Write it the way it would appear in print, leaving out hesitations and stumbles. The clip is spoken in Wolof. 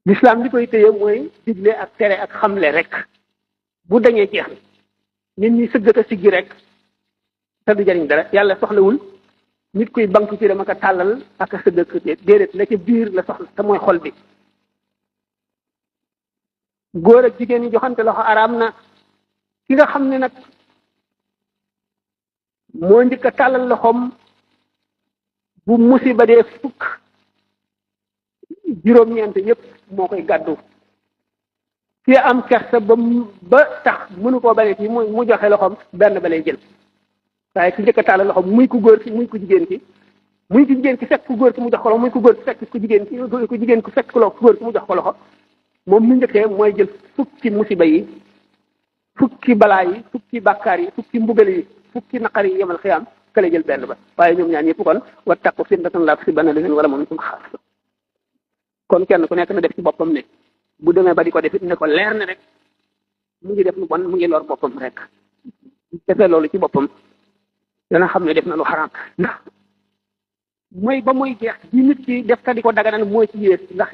l'islam li koy téye mooy digle ak tere ak xamle rek bu dañee jeex nit ñi sëggata siggi rek te du jariñ dara yàlla soxlawul nit kuy banku ci dama ko tàllal ak a sëgg déedéet la ca biir la soxla te mooy xol bi góor ak jigéen ñi joxante loxo araam na ki nga xam ne nag moo njëkk a tàllal loxoom bu musiba dee fukk juróom-ñeent yépp moo koy gàddu ki am kersa ba tax mënu koo bane ci mu joxe loxoom benn ba lay jël waaye ki njëkk a tàllal loxoom muy ku góor ki muy ku jigéen ki muy ku jigéen ki fekk ku góor ki mu jox ko loxo muy ku góor ki fekk ku jigéen ki ku jigéen ki fekk ku góor ki mu jox ko loxo moom mi njëkkee mooy jël fukki musiba yi fukki balaa yi fukki bàkkaar yi fukki mbugal yi fukki naqar yi yemal xiyaam kële jël benn ba waaye ñoom ñaar ñëpp kon wattaqu fitnatan laa tusiibanna llaziina zalamu minkum xaassa kon kenn ku nekk na def ci boppam ne bu demee ba di ko def it ne ko leer ne rek mu ngi def lu bon mu ngi lor boppam rek defee loolu ci boppam dana xam ne def na lu xaraam ndax mooy ba muy jeex ji nit ki def ta di ko daganal mooy ci yées ndax